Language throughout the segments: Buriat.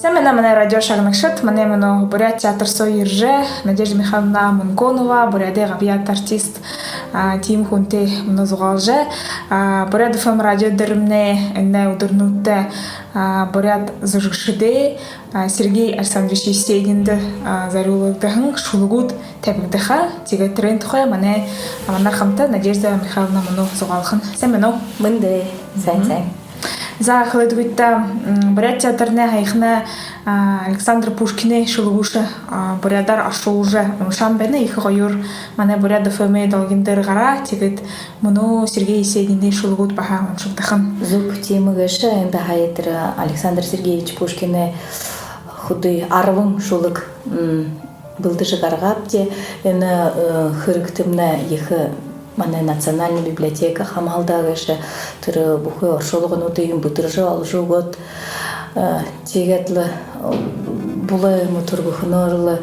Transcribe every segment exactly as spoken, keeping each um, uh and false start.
Сайн байна, манай радио шагнагшад. Манай мүнөө Буряад театр соо ерэжэ, Надежда Михайловна Мунконова, Буряадай габьяата артист, а, тиимэ хүнтэй мүнөө зугаалжа. А, Буряад ФМ радио дээрэмнай энэ үдэрнүүдтэ, а, буряад зүжэгшэдэй, а, Сергей Александрович Есениндэ, а, зорюулагдаһан шүлэгүүд табигдаха. Тиигээд тэрээн тухай манай, а, манар хамта Надежда Михайловна мүнөө зугаалха. Сайн байна. Мэндэ. Сайн, сайн. За, хэлэдэгүйт даа, м, Буряад театрнай һаяхана, а, Александр Пушкинай шүлэгүүдые, а, буряадаар оршуулжа уншаһан байна. Ехэ гоёор манай Буряад ФМ-эй долгин дээрэ гараа. Тиигээд мүнөө Сергей Есенинэй шүлэгүүд баһа уншагдаха. Зүб, тиимэ гээшэ. Эндэ һая тэрэ Александр Сергеевич Пушкинай хэды арбан шүлэг, м, бэлдэжэ гаргаабди. Энэ, э, хэрэгтэмнай ехэ манай национальна библиотека хамһалдаа гээшэ, тэрэ бүхы оршуулгануудыень бэдэржэ олжо үгөөд, э, тиигээд лэ, э, булай мүтэр бүхэнөөр лэ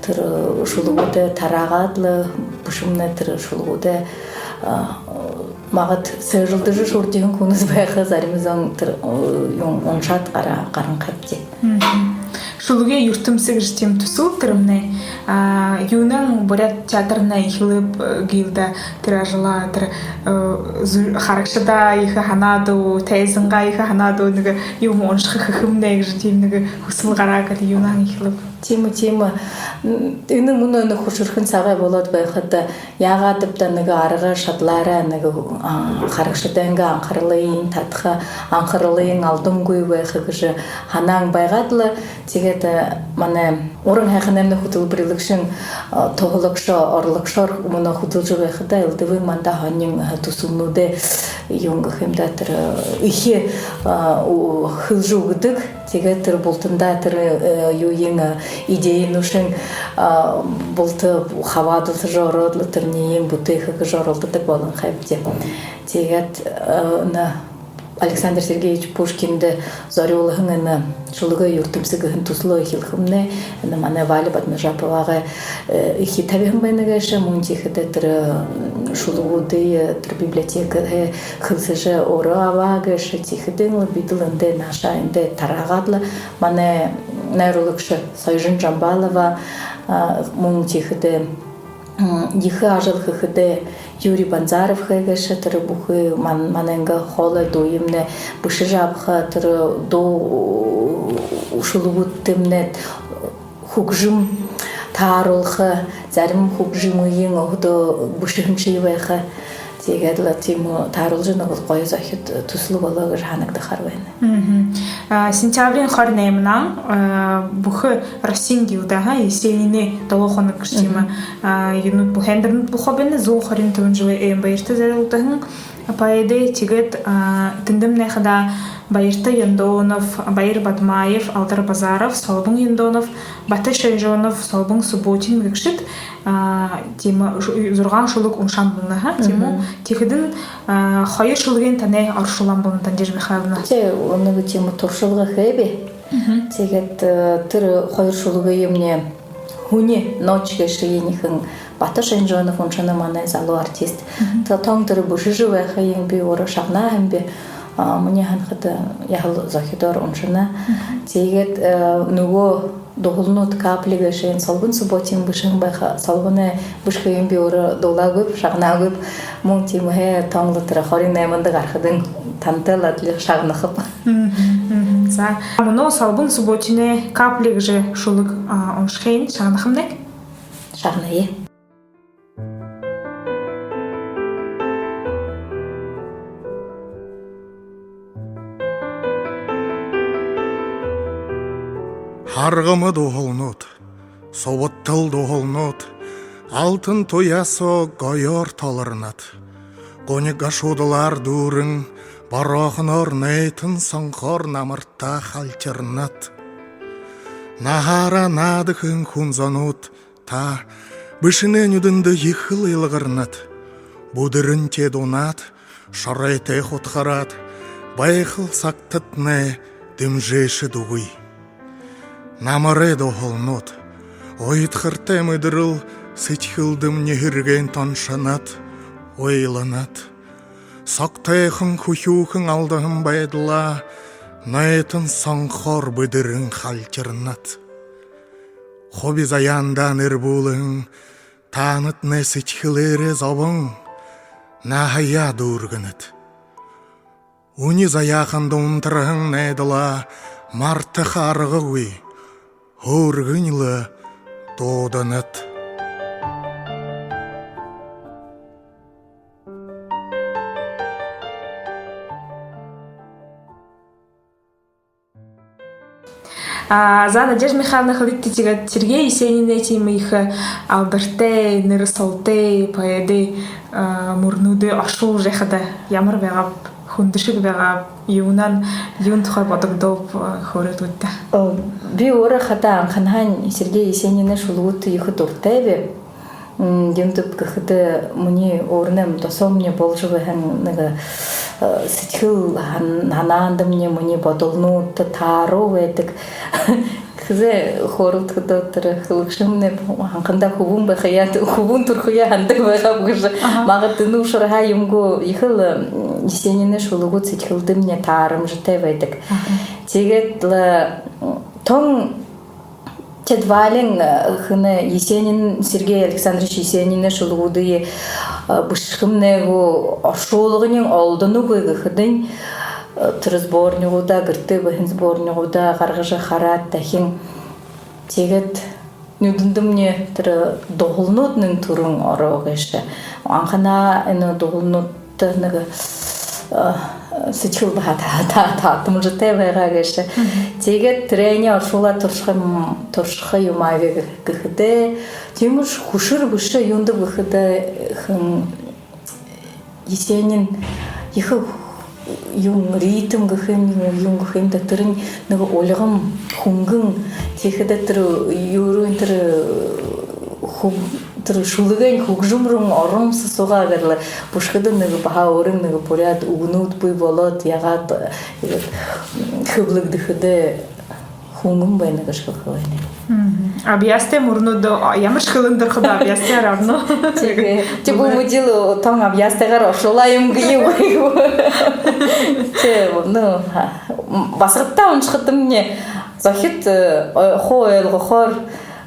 тэрэ шүлэгүүдые тараагаад лэ, бэшэмнай тэрэ шүлэгүүдые, э, магад сээжэлдэжэ шүрдиһэн хүнүүд байха, зарим зон тэрэ, э, юун уншаад гараа, гаранхайбди. Мгм. Шүлэгэй юртэмсэ гэжэ тиимэ түсэл тэрэмнай. А, юунһээ Буряад театрнай эхилээб, э, гээл даа тэрэ ажалаа, тэрэ, э, зү-, харагшадаа ехэ һанаад гү, тайзангаа ехэ һанаад гү, нэгэ юумэ уншаха хэхэмнай гэжэ тиимэ нэгэ хүсэл гараа гээд, юунһээ эхилээб? Тиимэ, тиимэ. М, энэ мүнөө энэ хүшэрхэн сагай болоод байхада, яагаадб даа нэгэ арга шадалаараа нэгэ, а, харагшадайнгаа анхаралыень татаха, анхаралыень алдангүй байха гэжэ һанаан байгаад лэ, тиигээд, э, манай уран һайханаймнай хүтэлбэрилэгшэн, э, туһалагша, орлогшоор мүнөө хүдэлжэ байхада, элдэбын манда һонин, э, түсэлнүүдые юун гэхэ юм даа, тэрэ, э, эхи, э, у-, хэлэжэ үгэдэг. Тиигээд тэрэ бултандаа тэрэ, э, юуень, э, идеенүүдынь, э, булта хабаадалсажа ороод лэ, тэрэниие бүтээхэ гэжэ оролдодог болонхойбди. Тиигээд, э, энэ Александр Сергеевич Пушкиндэ зорюулһан энэ шүлэгэй юртэмсэ гэһэн түсэлөө эхилхэмнай, энэ манай Валя Батмажаповагай, э, эхи табиһан байна гээшэ, мүн тиихэдэ тэрэ, м, шүлэгүүдые, э, тэрэ библиотекаһаа хэлсэжэ өөрөө абаа гээшэ, тиихэдэнь лэ бидэл эндээ наашаа, эндээ тараагаад лэ, манай найруулагша Соёжин Жамбалова, а, мүн тиихэдэ, м, ехэ ажал хэхэдээ Юрий Банзаров хээ гээшэ, тэрэ бүхы ман-, манайнгаа хоолой дууемнай бэшэжэ абаха, тэрэ дуу шүлэгүүдтэмнай хүгжэм тааруулха, зарим хүгжэмыень өөһэдөө бэшэһэншье байха. Тиигээд лэ тиимэ тааруулжа, нэгэ гоё зохид түсэл болоо гэжэ һанагдахаар байна. Мгм. А, сентябриин хорин найманһаа, а, бүхы Россиин гэлдээ, аха, Есенинэй долоо хоног гэжэ тиимэ, мгм, а, юунүүд, бү-, һайндэрнүүд болохо байна. Зуун хорин табан жэлэй ойн баярта зорюулагдаһан поэдэй. Тиигээд, а, тэндэмнай хадаа Баярта Яндонов, Баяр Бадмаев, Алдар Базаров, Солбон Яндонов, Бата Шойжонов, Солбон Субботин гэгшэд, а, тиимэ шу-, зургаан шүлэг уншаһан болоно, аха, тиимэ гү? Мгм. Тиихэдэнь, а, хоёр шүлэгынь танай оршуулһан болоно, Надежда Михайловна. Тээ, нэгэ тиимэ туршалга хээб. Мгм. Тиигээд, э, тэрэ хоёр шүлэгыемнай һүни ночь гээшые ехэнь Бата Шойжонов уншана, манай залуу артист. Мгм. Тэ-, тон тэрэ бэшэжэ байхыень би өөрөө шагнаа һэм би, а, минии һанахада, яһала зохидоор уншана. Мгм. Тиигээд, э, нүгөө дуһалнууд, «Капли» гээшыень Солбон Субботин бэшэһэн байха, Солбоной бэшэһыень би өөрөө дуулаагүйб, шагнаагүйб. Мүн тиимэһээ тон лэ тэрэ хорин найманда гарахадань тантай лэ адли шагнахаб. Мгм, мгм. За, мүнөө Солбон Субботинай «Капли» гэжэ шүлэг, а, уншахыень шагнахамнай. Шагная. Харгыма дуһалнууд, субадтал дуһалнууд, алтан туяа соо гоёор толорнод. Гуниг гашуудалаар дүүрэн, бороохоноор нэйтэн, сонхоор намартаа халтирнад. Наһаараа наадаһан хүн зонууд, та бэшэнэй нюдэндэ ехэл илгарнад. Бүдэрэн теэд унаад, шоройтой хутхараад, байхал сагтатнай дэмжээшэд үгы. Намарай дуһалнууд, уйдхартай мэдэрэл сэдьхэлдэмни һэргээн тоншонод, уйланад. Согтойхон хүхюухэн алдаһан байдалаа Нойтон сонхоор бэдэрэн халхирнат. Хуби заяандаа нэрбүүлэн, таанаднай сэдьхэлээрээ зобон наһаяа дүүргэнэт. Үни заяаханда унтарһан найдалаа мартаха аргагүй, хөөргэнь лэ дууданат. А, за, Надежда Михайловна, хэлыт тиигээд Сергей Есенинэй тиимэ ехэ алдартай, нэрэ солотой поэдэй, а, мүрнүүдые оршуулжа ябахада ямар байгааб, хүндэшэг байгааб, юунһаа, юун тухай бодогдооб, а, хөөрөөд үгыт даа. О, би өөрөө хадаа анханһаань Сергей Есенинэй шүлэгүүдтэ ехэ дуратайб. М, юундэб гэхэдэ, минии өөрынь досоомни боложо байһан нэгэ, э, сэдьхэл һан-, һанаандамни минии бодолнуудта тааруу байдаг. Хэзээ хөөрэлдэхэдөө тэрэ хэлэгшэмни анхандаа хүбүүн байхаяа, хүбүүн түрэхэеэ һанадаг байгааб гэжэ. Аха. Магад энэ ушарһаа юм гү, ехэл, м, Есенинэй шүлэгүүд сэдьхэлдэмни таарамжатай байдаг. Аха. Тиигээд лэ, м, тон Тэдэ валин, э, хэнэй Есенин, Сергей Александрович Есенинэй шүлэгүүдые, э, бэшэхэмнай гү, оршуулгань олдоно гү гэхэдэнь, э, тэрэ сборнигуудаа, гэртээ байһан сборнигуудаа гаргажа хараад, дахин тиигээд нюдэндэмни тэрэ дуһалнууд нэн түрүүн ороо гээшэ. Анханһаа энэ дуһалнууд Тэ нэгэ, э, сэдьхэл баһа та-, та-, таатамжатай байгаа гээшэ. Мгм. Тиигээд тэрэниие оршуулаад туршаха юм, туршаха юм ааб гэхэдэ, тиимэшье хүшэр бэшэ, юундэб гэхэдэ, хэн, Есенин ехэ юун, ритм гэхэ юм, юун гэхэ юм даа, тэрэнь нэгэ ульгам, хүнгэн, тиихэдэ тэрэ юрын тэрэ хүг-, тэрэ шүлэгэнь хүгжэм руу орон сасуугаа гэрлэ. Бүшгэдэ нэгэ баһа өөрын нэгэ буряад үгэнүүд бии болоод, яагаад, э, хэблэгдэхэдэ хүнгэн байна гэжэ хэлэхэ байна. Мгм. Абьяастай мүрнүүд, а, ямаршье хэлэн дээрэ ходо абьяастайгаар орно. Тиигээ. Тиибэ мүнөө жэл тон абьяастайгаар оршуулаа юм гээ. Тиимэ, ну, ха, м, басагадтаа уншахадамни зохид, э, хуу ойлгохоор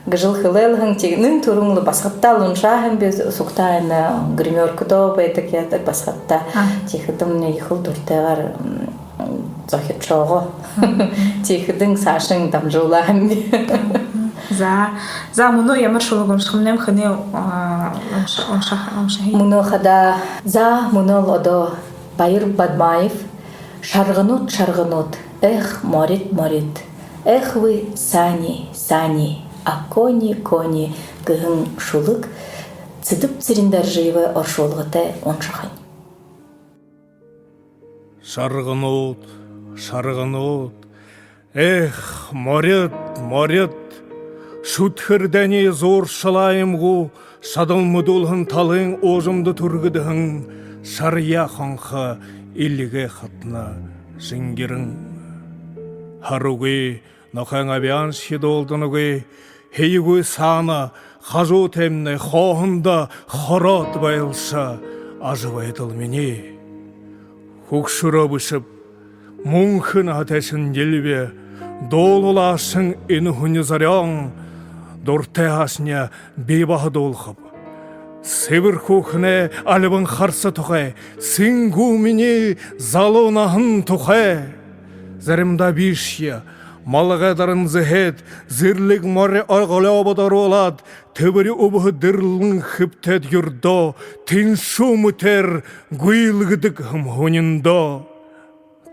гэжэл хэлээл һэн, тиигээд нэн түрүүн лэ басагадтаа уншаа һэм би, сугтаа энэ гримёркада байдаг яадаг басагадтаа. А. Тиихэдэмни ехэл дуратайгаар, м, зохидшоогоо. Мгм. Тиихэдэнь саашань дамжуулаа һэм би. Мгм. За, за, мүнөө ямар шүлэг уншахамнайм, хэнэй, а, унша-, унша-, уншахань? Мүнөө хадаа, за, мүнөөл одоо Баяр Бадмаев, «Шарганууд, шарганууд, эх, морид, морид». «Эх вы, сани, сани, а кони, кони» гэһэн шүлэг Цыдып Цырендоржиевай оршуулгатай уншахань. Шарганууд, шарганууд, эх, морид, морид, шүдхэр дайнай зууршалаа юм гү, шадал мэдүүлһэн талын уужамда түргэдэһэн шарьяа хонхо эльгээ хатна жэнгирэн. Харагүй, нохойн абяаншье дуулданагүй, һэегүй саана хажуутаймнай хооһондо хороод байлша ажабайдал минии. Хүгшэрөө бэшэб, мүнхэ наһатайшан жэлби, дуулуулаашан энэ һүни зорёон, дуратайһаашни би баһа дуулахаб. Сэбэр хүүхэнэй альбан харса тухай, сэнгүү минии залуу наһан тухай. Заримдаа бишье малгай даран зэһээд, зэрлиг мори оглообод оруулаад, тэбэри үбһэ дэрлэн хэбтээд, юрдөө тэншүү мэтээр гүйлгэдэг һэм һүниндөө.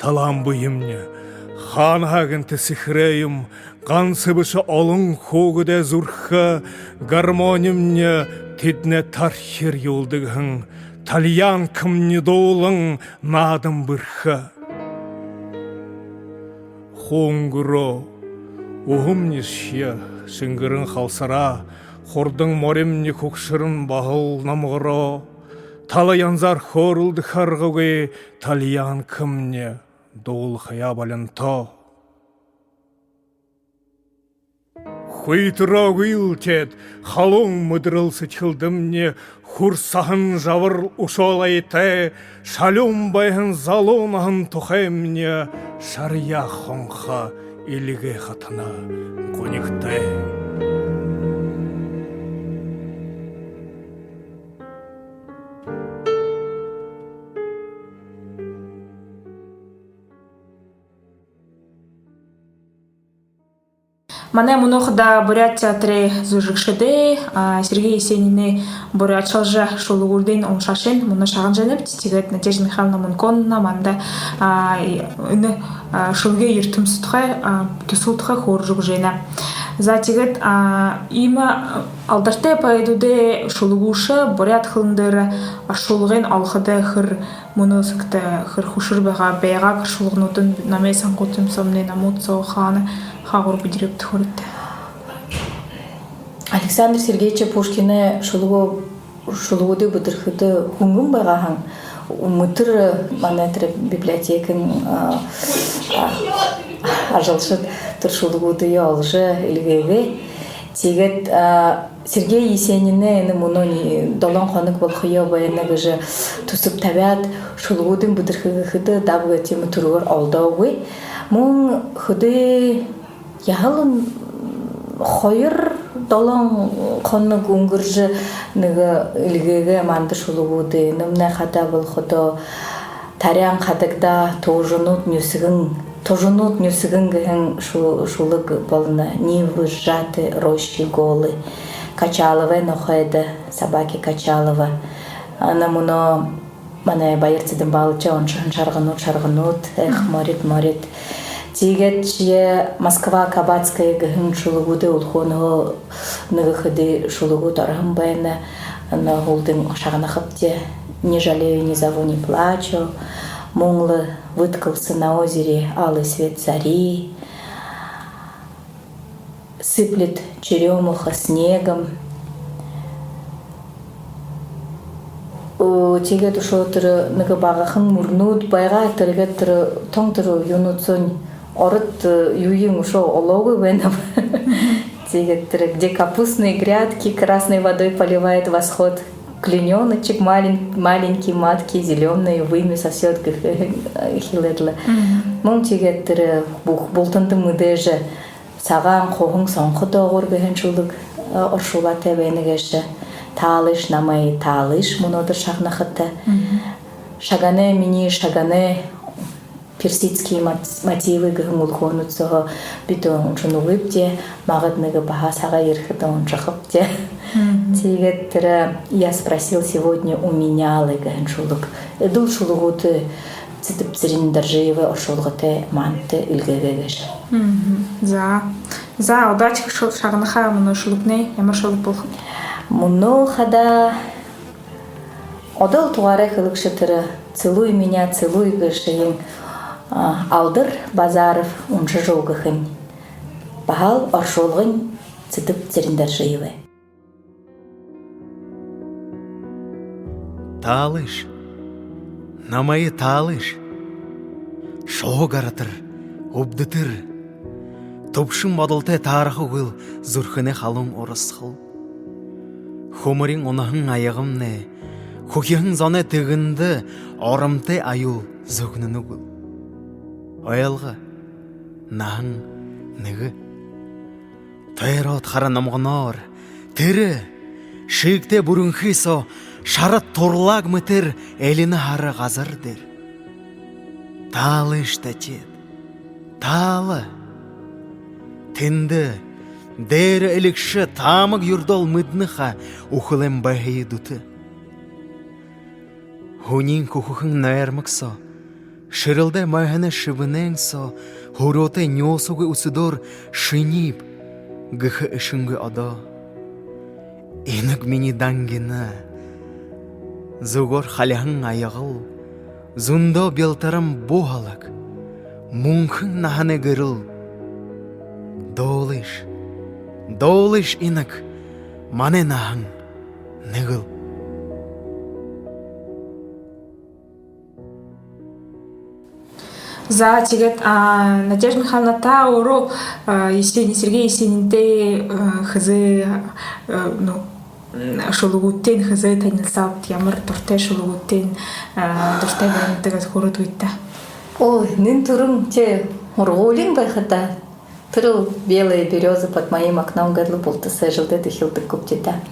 Талаан бэемни хаанаһаа гэнтэ сэхэрээ юм, ганса бэшэ, олон хүүгэдэй зүрхэ гармонимни тэдэнэй тархи эрьюулдэг һэн, тальянкамни дуулан наадан бэрхэ. Хуу үнгэрөө, үһэмнишье шэнгэрэн халсараа, хурдан моримни хүгшэрэн баһал намгараа. Тала янзаар хөөрэлдэхэ аргагүй, тальянкамни дуулахаяа болинтоо. Хүйтэрөөгүйл теэд халуун мэдэрэл сэдьхэлдэмни, хүр саһан жабар үшөөл аятай, шалюун байһан залуу наһан тухаймни Шарьяа хонхо эльгэ хатана гунигтай. Манай мүнөө хадаа Буряад театрай зүжэгшэдэй, а, Сергей Есенинэй буряадшалжа шүлэгүүдыень уншаашань мүнөө шагнажа байнабди. Тиигээд Надежда Михайловна Мунконовна манда, а, энэ, а, шүлэгэй юртэмсэ тухай, а, түсэл тухай хөөрэжэ үгэжэ байна. За, тиигээд, а, иимэ алдартай поэдүүдэй шүлэгүүдые буряад хэлэн дээрэ оршуулгынь олоходо хэр мүнөө сагта хэр хүшэр байгаа, байгааг оршуулгануудынь номой сангуудта юм соо, номууд соо хаана, хаагуур бэдэрээбта, хөөрыт. Александр Сергеевич Пушкинай шүлэгөө-, шүлэгүүдые бэдэрхэдэ хүнгэн байгаа һэн. Мүнөөдэр манай тэрэ библиотекын, а, а, ажалшад тэрэ шүлэгүүдые оложо эльгээгээ. Тиигээд, а, Сергей Есенинэй энэ мүнөө ни-, долоон хоног болохоёо байна гэжэ түсэб табяад, шүлэгүүдынь бэдэрхэ гэхэдэ, даб гээ тиимэ түргөөр олдоогүй. Мүн хэды, яһала хоёр-долоон хоног үнгэржэ, нэгэ эльгээгээ манда шүлэгүүдые. Энэмнай хадаа болоходоо «Таряан хадагдаа, туужанууд нюсэгэн, туужанууд нюсэгэн» гэһэн шу-, шүлэг болоно. «Нивы сжаты, рощи голы». Качаловай нохойдо, Собаки Качалова. Манай мүнөө, манай Баяр Цыденбалыча уншаһан «Шарганууд, шарганууд», «Эх, морид, морид». Тиигээд шье «Москва кабацкая» гэһэн шүлэгүүдэй үлхөөнһөө нэгэ хэды шүлэгүүд ороһон байна. Энээ һүүлдэнь шагнахабди: «Не жалею, не зову, не плачу». Мүн лэ «Выткался на озере алый свет зари». «Сыплет черёмуха снегом». Оо, тиигээд үшөө тэрэ нэгэ багахан мүрнүүд байгаа, тэрэ гээд тэрэ тон тэрэ юунүүд соонь ород, э, юуень үшөө олоогүй байнаб. Тиигээд тэрэ «Где капустные грядки красной водой поливает восход, клюнёночек мален-, маленький матки зелёное вымя сосёт» гэхэ, э, хэлээд лэ. Мүн тиигээд тэрэ бү-, бултанда мэдээжэ «Сагаан хуһан сонхо доогуур» гэһэн шүлэг, э, оршуулаатай байна гээшэ. «Таалыш намайе, таалыш» мүнөөдэр шагнахата. «Шаганай минии, шаганай», «Персидские мот-, мотивы» гэһэн үлхөөнүүд сооһоо бидэ уншанагүйбди, магад нэгэ баһа сагай ерэхэдэ уншахабди. Тиигээд тэрэ «Я спросил сегодня у менялы» гэһэн шүлэг. Эдэл шүлэгүүдые Цыдып Цырендоржиевай оршуулгатай манда эльгээгээ гээшэ. За. За, удаачиха шүл-, шагнаха мүнөө шүлэгнай ямар шүлэг болохоб? Мүнөө хадаа одоол тугаарай хэлэгшэ тэрэ «Целуй меня, целуй» гээшые, а, Алдар Базаров уншажа үгэхэнь. Баһал оршуулгань Цыдып Цырендоржиевай. Таалыш. Намайе таалыш. Шуһа гаратар, үбдэтэр. Түбшэн бодолтой таарахагүйл зүрхэнэй халуун урасхал. Хүмэрин унаһан аягамнай, хүхиһэн зоной тэгэндэ оромтой аюул зүгнэнэгүйл. Ойлго, наһан нэгэ. Тойроод хара номгоноор, тэрэ шиигтэй бүрэнхы соо шара турлаг мэтэр элинэ һара газар дээрэ. Таалыш даа теэд, таала. Тэндэ дээрэ элигшэ таамаг юрдөөл мэдэнэ ха үхэлэйм байһые дүтэ. Һүниин хүхэхэн нойрмог соо, шэрэлдээ мойһоной шэбэнээн соо, һүрөөтэй нюусагүй үсэдөөр шинииб гэхэ эшэнгүй одоо. Инаг минии дангина. Зүгөөр халиһан аягал, зөндөө бялтаран бу һалаг, мүнхын наһанай гэрэл. Дуулыш, дуулыш, инаг, манай наһан нэгэл. За, тиигээд, а, Надежда Михайловна, та өөрөө, а, Есенин, Сергей Есенинтэй, а, хэзээ, а, ну, м, шүлэгүүдтэйнь хэзээ танилсаабта, ямар дуратай шүлэгүүдтэйнь, а, дуратай байнабта гэжэ хөөрөөд үгыт даа. Ой, нэн түрүүн тээ һургуулиин байхадаа, тэрэл «Белая берёза под моим окном» гээд лэ булта сээжэлдээд эхилдэг гүбди даа.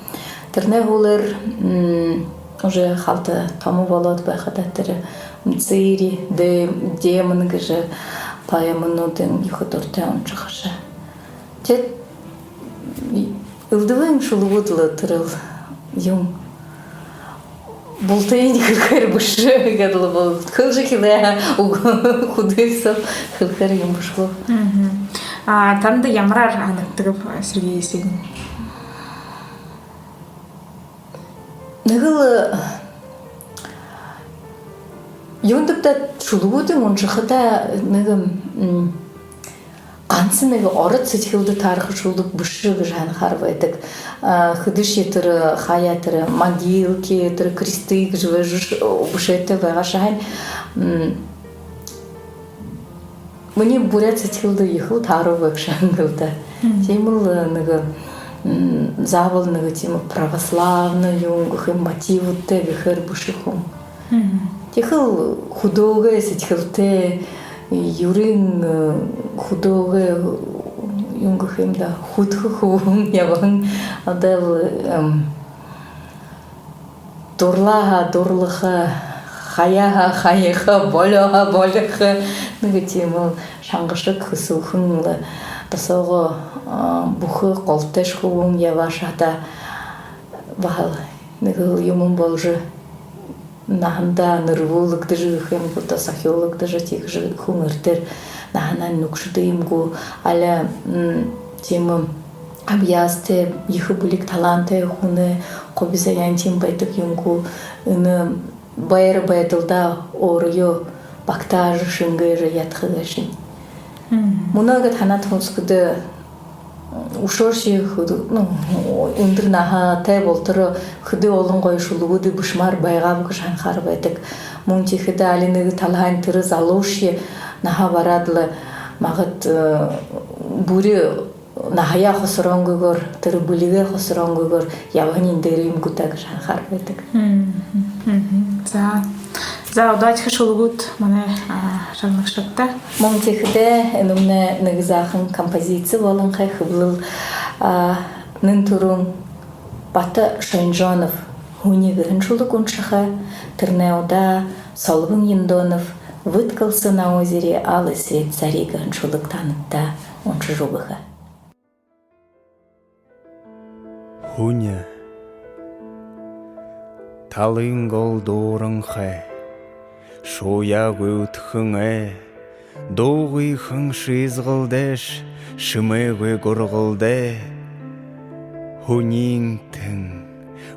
Тэрэнэй һүүлээр, м, уже халта томо болоод байхадаа тэрэ «Мцыри», «Дэ-, демон» гэжэ поэмэнүүдынь ехэ дуратай уншахашаа. Тээд элдэбын шүлэгүүд лэ тэрэл юм. Бултыень хэлэхээр бэшэ гээд лэ бол. Хэлэжэ хэлээ, үгы, хүдөө соо хэлэхээр юм бэшэ гү. Мгм. А танда ямараар һанагдагб, Сергей Есенин? Нэгэл, э, юундэб даа, шүлэгүүдынь уншахадаа нэгэ, м, ганса нэгэ ород сэдьхэлдэ таараха шүлэг бэшэ гэжэ һанахаар байдаг. А, хэдышье тэрэ, хаяа тэрэ, могилки, тэрэ кресты гэжэ бэжэ-, бэшээтэй байгаашье һаань, м, минии буряад сэдьхэлдэ ехэл тааруу байгша һэн гү даа. Мгм. Тиимэл, э, нэгэ, м, заабол нэгэ тиимэ православна юун гэхэ юм, мотивуудтай гэхээр бэшэ хүн. Мгм. Тиихэдэ хүдөөгэй сэдьхэлтэй, юрын, э, хүдөөгэй, юун гэхэ юм даа, хүдэхэ хүн ябаһан. Одоол, эм, дурлаа һаа дурлаха, хаяа һаа хаяха, болёо һаа болёхо. Нэгэ тиимэл шангашаг, хүсүүхэн лэ, досоогоо, а, бүхы голтойшье хүбүүн ябаашье һаа даа, баһал нэгэл юумэн боложо, наһандаа нэрбүүлэгдэжэ гэхэ юм гү даа, сохюулагдажа, тиигэжэ хүн эртээр наһанһаа нүгшэдэг юм гү, али, м, тиимэ абьяастай, ехэ бэлиг талаантай хүнэй хуби заяан тиимэ байдаг юм гү, энэ байра байдалдаа өөрыгөө багтаажа, шэнгээжэ ядаха гээшэнь. Мгм. Мүнөө гээд һанаад хүндэ үзэхэдэ, үшөөшье хүдэ-, ну, үндэр наһатай болотор хэды олон гоё шүлэгүүдые бэшэмээр байгааб гэжэ һанахаар байдаг. Мүн тиихэдэ али нэгэ талаһаань тэрэ залуушье наһа бараад лэ, магад, э, бүри наһаяа хосоронгүйгөөр, тэрэ бэлигээ хосоронгүйгөөр ябаһаниинь дээрэ юм гү даа гэжэ һанахаар байдаг. Мгм, мгм. За. За, удаадахи шүлэгүүд манай, а, шагнагшадта. Мүн тиихэдэ энэмнай нэгэ заахан композици болонхой, хэблэл, а, нэн түрүүн Бата Шойнжонов «Һүни» гэһэн шүлэг уншаха, тэрэнэй удаа Солбон Ендонов «Выткался на озере алый свет зари» гэһэн шүлэг танадта уншажа үгэхэ. Һүни. Талын гол дууранхай, шууяа гүйтхэн ай, дуугүйхэн шиизгэлдэйш, шэмээгүй гургалдай. Һүниин тэн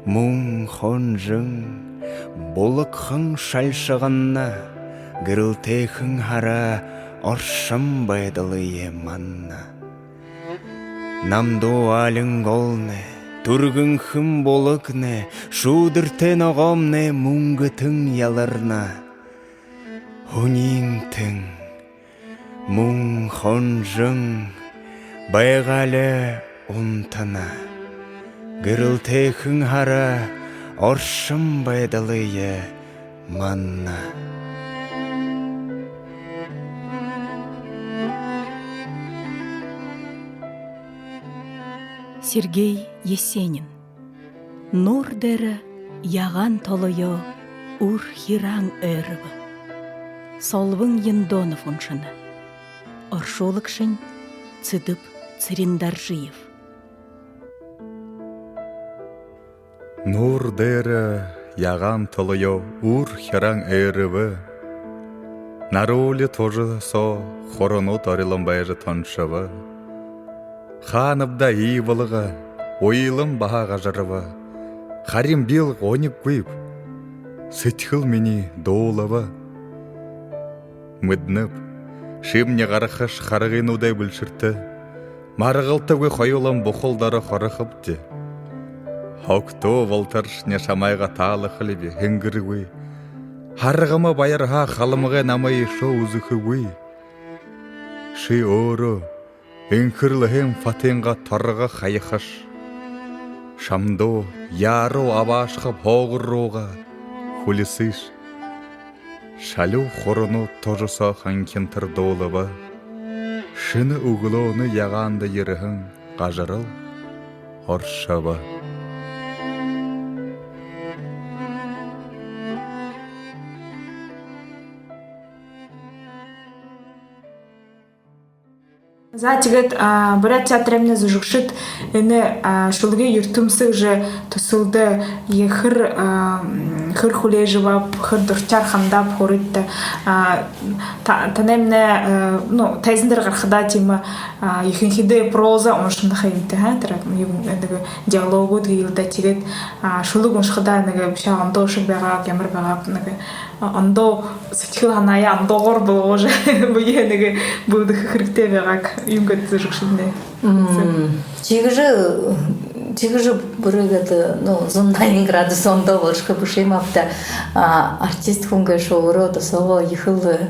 мүн хонжон, булагхан шалшагана, гэрэлтэйхэн һара оршон байдалые манна. Намдуу аалин голнай, түргэнхэн булагнай, шүүдэртэй ногоомнай мүнгэтэн яларна. Һүниин тэн мүн хонжон, байгаали унтана. Гэрэлтэйхэн һара оршон байдалые манна. Сергей Есенин. «Нуур дээрэ ягаан толоёо үр хираан ойробо». Солбон Ендонов уншана. Оршуулагшань Цыдып Цырендоржиев. Нуур дээрэ ягаан толоёо үр хираан ойробо. Наруули тужа соо хуранууд орилон байжа тоншобо. Хаанаб даа ии болго, уйлан баһа гажарба. Харин бил гуниггүйб, сэдьхэл минии дуулаба. Мэдэнэб, шимни гарахаш харгынуудай бэлшэртэ. Маргалтагүй хоюулан бухал доро хорохобди. Һогтуу болоторшни шамайгаа таалаха лби, һэнгэргүй. Харгама баярһаа халмагай намайе үшөө үзэхэгүй. Ши өөрөө энхэрэлһээн фатынгаа торго хаяхаш. Шамдуу яаруу абаашахаб, хоогор руугаа хүлисыш. Шалюу хуранууд тожосоо ханхинтар дуулаба. Шэнэ үглөөнэй ягаанда ерэһэн гажарал оршобо. За, тиигээд, а, Буряад театраймнай зүжэгшэд энэ, а, шүлэгэй юртэмсэ гэжэ түсэлдэ хэр, а, м, хэр хүлеэжэ абааб, хэр дуртаар хандааб, хөөрэйт даа. А, та-, танаймнай, а, ну, тайзан дээрэ гарахадаа тиимэ, а, ехэнхидээ проза уншанаха юм даа, ха, тэрэ юм, нэгэ диалогууд гээл даа, тиигээд, а, шүлэг уншахадаа нэгэ бэшэ ондоо шэг байгааб, ямар байгааб, нэгэ ондоо сэдьхэл һанаа ондоогоор болгожо, бэеэ нэгэ бэлдэхэ хэрэгтэй байгааг юм гээд зүжэгшэднай. М, тиигэжэ, тиигэжэ бүри гээд, ну, зуун наян градус ондоо болошохо бэшэ юм ааб даа. А, артист хүн гээшэ өөрөө досоогоо ехэл,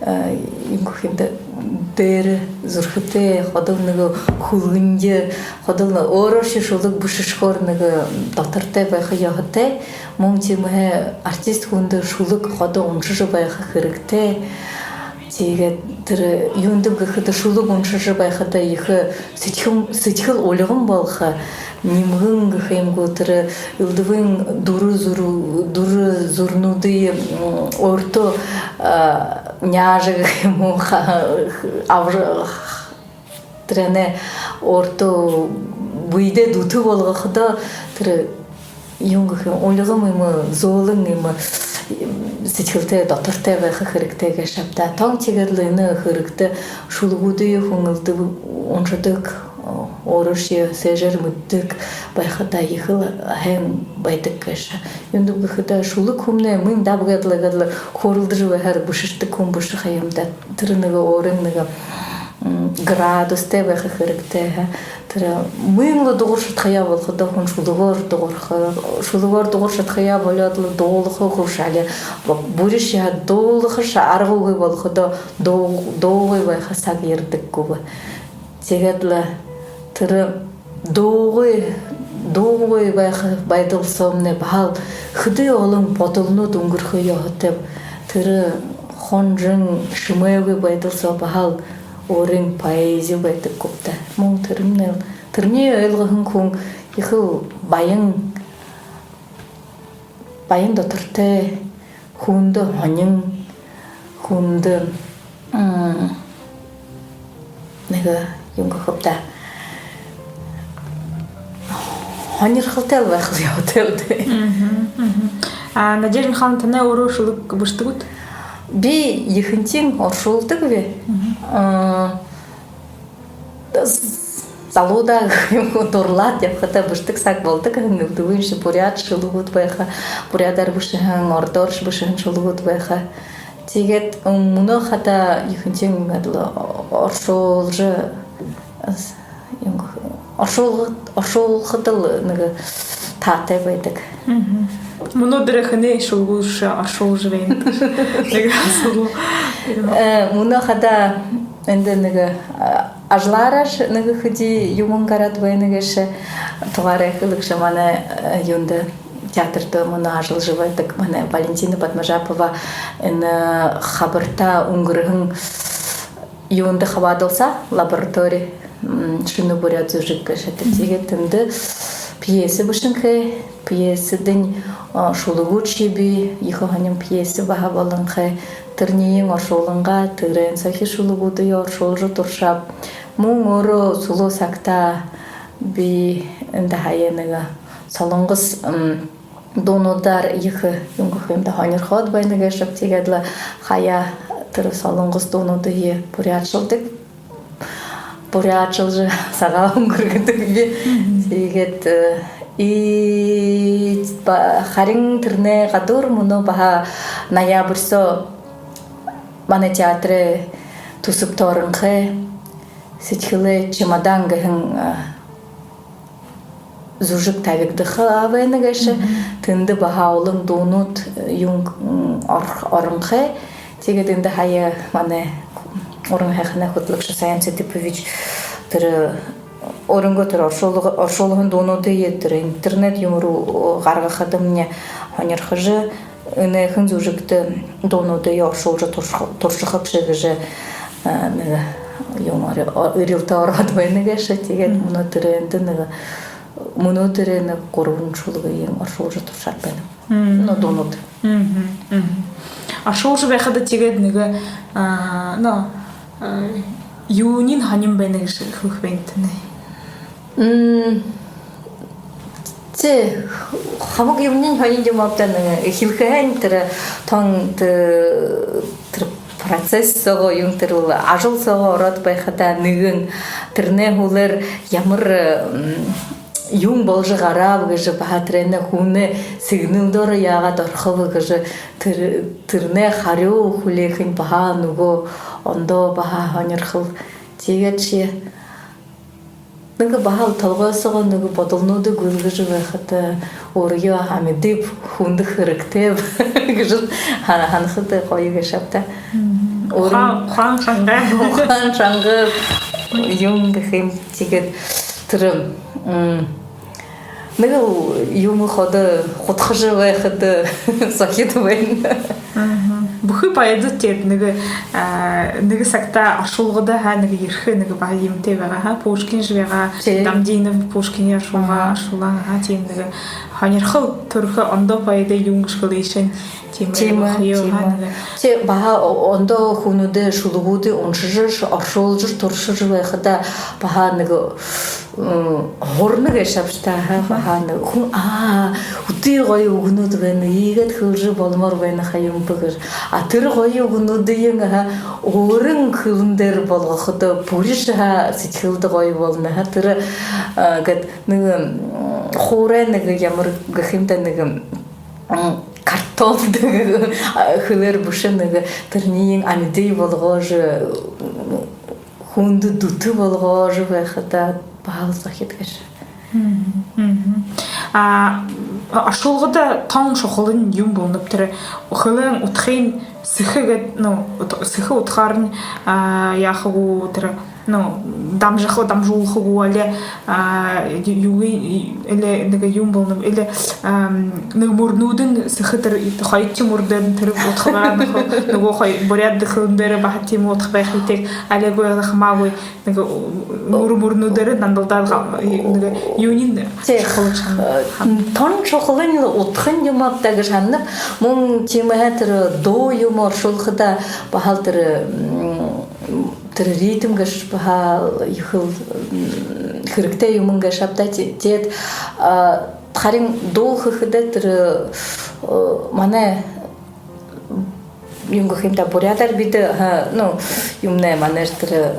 э, юм гэхэ юм даа, дээрэ зүрхэтэй, ходол нэгэ хүлгэнжэ, ходол өөрөөшье шүлэг бэшэшэхөөр нэгэ дотортой байха ёһотой. Мүн тиимэһээ артист хүндэ шүлэг ходо уншажа байха хэрэгтэй. Тиигээд тэрэ юундэб гэхэдэ, шүлэг уншажа байхада ехэ сэдьхэл, сэдьхэл ульган болохо, нимгэн гэхэ юм гү, тэрэ элдэбын дүрэ зүр-, дүрэ зүрнүүдые, м, өөртөө, а, няажа гэхэ юм гү, ха-, абажа, тэрэнээ өөртөө бэедээ дүтэ болгоходоо, тэрэ юун гэхэ юм, ульган юм, зөөлэн юм, сэдьхэлтэй, дотортой байха хэрэгтэй гээшэ ааб даа. Тон тиигээд лэ энэ хэрэгтэ шүлэгүүдые хүн элдэб уншадаг, өөрөөшье сээжээр мэдэдэг байхада ехэл һайн байдаг гээшэ. Юундэб гэхэдэ, шүлэг хүмнай мүн даб гээд лэ, гээд лэ хөөрэлдэжэ байхаар бэшэшэдэг хүн бэшэ ха юм даа. Тэрэ нэгэ өөрын нэгэ, м, градустай байха хэрэгтэй, ха. Тэрэ мүн лэ дугаржа шадахаяа болоходоо, хүн шүлэгөөр дугарха, шүлэгөөр дугаржа шадахаяа болёод лэ дуулаха гүш, али бу-, бүришье дуулахашье аргагүй болоходоо, дуу-, дуугүй байха саг ерэдэг гүб. Тиигээд лэ тэрэ дуугүй, дуугүй байха байдал соомнай баһал хэды олон бодолнууд үнгэрхэ ёһотойб. Тэрэ хонжон, шэмээгүй байдал соо баһал өөрын поэзи байдаг гүб даа. Мүн тэрэмнай, тэрэниие ойлгоһон хүн ехэл баян, баян дотортой, хүндэ һонин, хүндэ, м, нэгэ юун гэхэб даа, һонирхолтой л байха л ёһотойб даа. Мгм, мгм. А, Надежда Михайловна, танай өөрөө шүлэг бэшэдэг гүт? Би ехэнхинь оршуулдаг би. Мгм. А, залуудаа гэхэ юм гү, дурлаад ябахадаа бэшэдэг саг болодог һэн, элдэбыншье буряад шүлэгүүд байха, буряадаар бэшэһэн, ородооршье бэшэһэн шүлэгүүд байха. Тиигээд, м, мүнөө хадаа ехэнхинь иигээд лэ оршуулжа, юун гэхэ, оршуулга-, оршуулхада л нэгэ таатай байдаг. Мгм. Мүнөөдэр хэнэй шүлэгүүдые оршуулжа байнат? Нэгэ асуулга. Э, мүнөө хадаа эндэ нэгэ, а, ажалаараа ш-, нэгэ хэды юумэн гараад байна гээшэ, тугаараа хэлэгшэ, манай, э, юундэ, театрта мүнөө ажаллажа байдаг манай Валентина Бадмажапова энэ хабартаа үнгэрһэн юундэ хабаадалсаа, лаборатори, м, «Шэнэ буряад зүжэг» гээшэ. Тиигээд тэндэ пьесэ бэшэнхэй, пьесэдэнь, а, шүлэгүүдшье бии, ехэ һонин пьесэ баһа болонхой. Тэрэниие оршуулангаа, тэрээн соохи шүлэгүүдые оршуулжа туршааб. Мүн өөрөө сүлөө сагтаа би эндэ һая нэгэ солонгос, м, дуунуудаар ехэ, юун гэхэ юм даа, һонирхоод байна гээшэб. Тиигээд лэ һая тэрэ солонгос дуунуудые буряадшалдаг, буряадшалжа сагаа үнгэргэдэг би. Мгм. Тиигээд, э, и ба-, харин тэрэнэй гадуур мүнөө баһа ноябрь соо манай театрай түсэбтэ оронхой «Сэдьхэлэй чемодан» гэһэн, э, зүжэг табигдаха байна гээшэ. Мгм. Тэндэ баһа олон дуунууд, э, юун, м, ор-, оронхой. Тиигээд эндэ һая манай уран һайханай хүтэлэгшэ Саян Цыдыпович тэрэ өөрынгөө тэрэ оршуулга-, оршуулһан дуунуудые тэрэ интернет юумэ руу гаргахадамни һонирхожо, Энээхэн зүжэгтэ дуунуудые оршуулжа туршах-, туршахабши гэжэ, а, нэгэ юумэ, о-, эрилтэ ороод байна гээшэ. Тиигээд мүнөө тэрээндэ нэгэ, мүнөө тэрээндэ гурбан шүлэгые оршуулжа туршаад байнаб. Ну, дуунууд. Оршуулжа байхада тиигээд нэгэ, а, ну, а, юуниинь һонин байна гэжэ хэлэхэ байнат нэ? М, тэ, хамаг юумэниинь һонин юм ааб даа, нэгэ хэлэхэһээнь тэрэ тон тэ-, тэрэ процесс соогоо, юун, тэрэл ажал соогоо ороод байхада нэгэн, тэрэнэй һүүлээр ямар, м, юун боложо гарааб гэжэ, баһа тэрэнээ хүнэй сэгнэлдэ яагаад орохоб гэжэ, тэрэ-, тэрэнэй харюу хүлеэхэнь баһа нүгөө ондоо баһа һонирхол. Тиигээдшье нэгэ баһал толгой соогоо нэгэ бодолнуудые гүйлгэжэ байхада, өөрынгөө амидыем хүндэ хэрэгтэйб гэжэ һан-, һанахада гоё гээшэ ааб даа. Өөрын ухаан, ухаан шанга. Ухаан шанга, юун гэхэм, тиигээд тэрэ, м, нэгэл юумэ ходо худхажа байхада зохид байна. Бүхы поэдууд тиигээд нэгэ, а, нэгэ сагта оршуулгада һаа нэгэ ерэхэ нэгэ баһа юумэтэй байгаа һаа. Пушкиншье байгаа, Дамдинов Пушкиниие оршуулаа, оршуулаа һаа, тиимэ нэгэ һонирхол түрэхэ ондоо поэдэй юун гэжэ хэлэһэн, тиимэ, тиимэ, гоё һаа, нэгэ. Тэ, баһа о-, ондоо хүнүүдэй шүлэгүүдые уншажа, оршуулжа туршажа байхада баһа нэгэ, м, һурана гээшэ ааб даа, һаа, баһа нэгэ хүн, аа, үтэ гоё үгэнүүд байна, иигээд хэлэжэ боломоор байна ха юм бэ гэжэ. А тэрэ гоё үгэнүүдыень, һаа, өөрын хэлэн дээрэ болгоходо бүришье, һаа, сэдьхэлдэ гоё болоно, һаа, тэрэ, а, гээд нэгэ, м, хуурай нэгэ ямар гэхэм даа, нэгэ, м, картонто, а, хэлээр бэшэ, нэгэ тэрэниие амиды болгожо, хүндэ дүтэ болгожо байхада баһал зохид гээшэ. А, оршуулгада тон шухалань юун болоноб? Тэрэ хэлэн удхыень сэхэ гээд, ну, ут-, сэхэ удхаарынь, а, яаха гү, тэрэ, ну, дамжаха, дамжуулха гү, али, а, ю-, юугээ, али нэгэ юун болоноб, али, ам, нэгэ мүрнүүдынь сэхэ, тэрэ хойтохи мүр дээрэнь тэрэ удха байгаа, нүгөө хой-, буряад хэлэн дээрэ баһа тиимэ удха байха ёһотой, али гү, али хамаагүй, нэгэ мүр-, мүрнүүдээрээ нандалдаад га-, нэгэ юуниинь шухала шан-, э, һан-, тон шухалань удхань юм ааб даа гэжэ һананаб. Мүн тиимэһээ тэрэ дуу юумэ оршуулхада баһал тэрэ, м, тэрэ ритм гээшэ баһал ехэл, м, хэрэгтэй юумэн гээшэ ааб даа. Тэ-, тиигээд, а, харин дуу хэхэдээ тэрэ, э, манай юун гэхэм даа, буряадаар бидэ, ха, ну, юумэнэй, манайшье тэрэ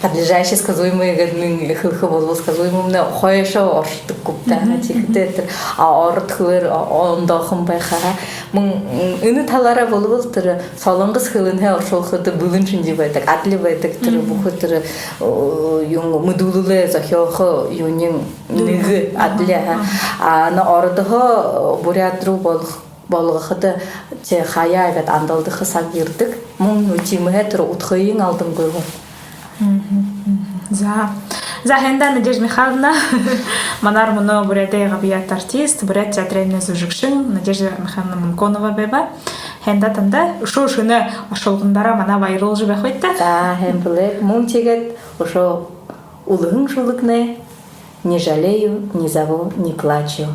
подлежащее, сказуемое гээд нэгэ хэлэхэ болбол, сказуемое хойшоо оршодог гүб даа, ха, тиихэдээ тэрэ, а, ород хэлээр, а, ондоохон байха, ха. Мүн, м, энэ талаараа болбол тэрэ солонгос хэлэнһээ оршуулхада бэлэн шэнги байдаг, адли байдаг, тэрэ бүхы тэрэ, о, юун, мэдүүлэлээ зохёохо юуниинь нэгэ адли, ха. А, но ородһоо буряад руу болгох болгоходо, тэ, хаяа гээд андалдаха саг ерэдэг. Мүн тиимэһээ тэрэ удхыень алдангүй гү. За. За, һайн даа, Надежда Михайловна. Манаар мүнөө Буряадай габьяата артист, Буряад театраймнай зүжэгшэн Надежда Михайловна Мунконова байба. Һайн даа танда. Үшөө шэнэ оршуулгандаараа манай баярлуулжа байхабди даа. За, һайн бэлэй. Мүн тиигээд үшөө үлэһэн шүлэгнай «Не жалею, не зову, не плачу».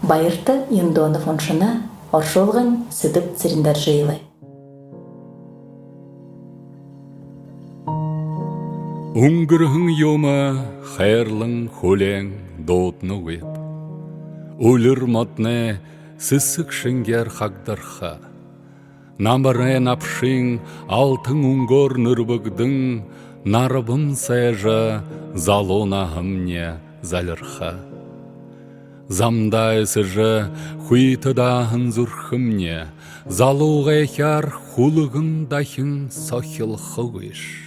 Баярта Юндонов уншана, оршуулгань Сэдэб Цырендоржиевай. Үнгэрһэн юумэ хайрлан хүлеэн дууднагүйб. Үлир модоной сэсэг шэнгеэр хагдарха. Намарай набшын алтан үнгөөр нэрбэгдэн, нарбан сайжа, залуу наһамни залирха. Замдаа эсэжэ, хүйтэ дааһан зүрхэмни залуугайхяар хүлгэн дахин сохилхогүйш.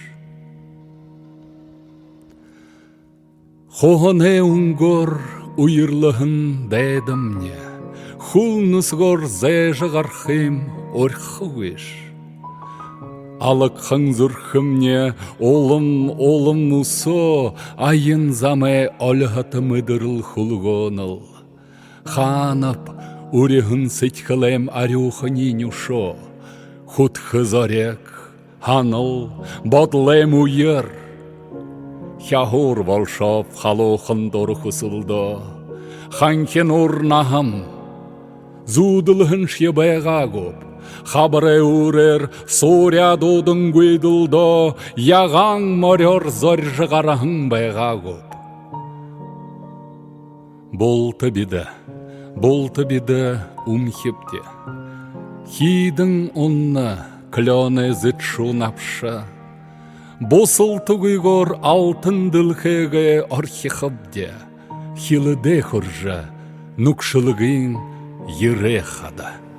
Хуһанай үнгөөр үерлэһэн дайдамни хүл нүсэгөөр зайжа гарахым урьхагүйш. Алагхан зүрхэмни улам улам үсөө, аян замай олиһото мэдэрэл хүлгөөнэл. Хаанаб Үриһэн сэдьхэлэйм арюухан нюшөө, хүдхэ зориг, һанал, бодолойм үер. Хяһуур болошооб халуухан дура хүсэлдөө. Ханхинуур наһан зүүдэлһэншье байгаа гүб? Хабарай үүрээр сууряа дуудан гүйдэлдөө, ягаан морёор зорижо гараһан байгаа гүб? Булта бидэ, булта бидэ үмхибди. Хиидэн унана клёной зэдшүү набша. Бусалтагүйгөөр алтан дэлхэйгээ орхихобди. Хилэдээ хүрэжэ, нүгшэлгын ерээ хада.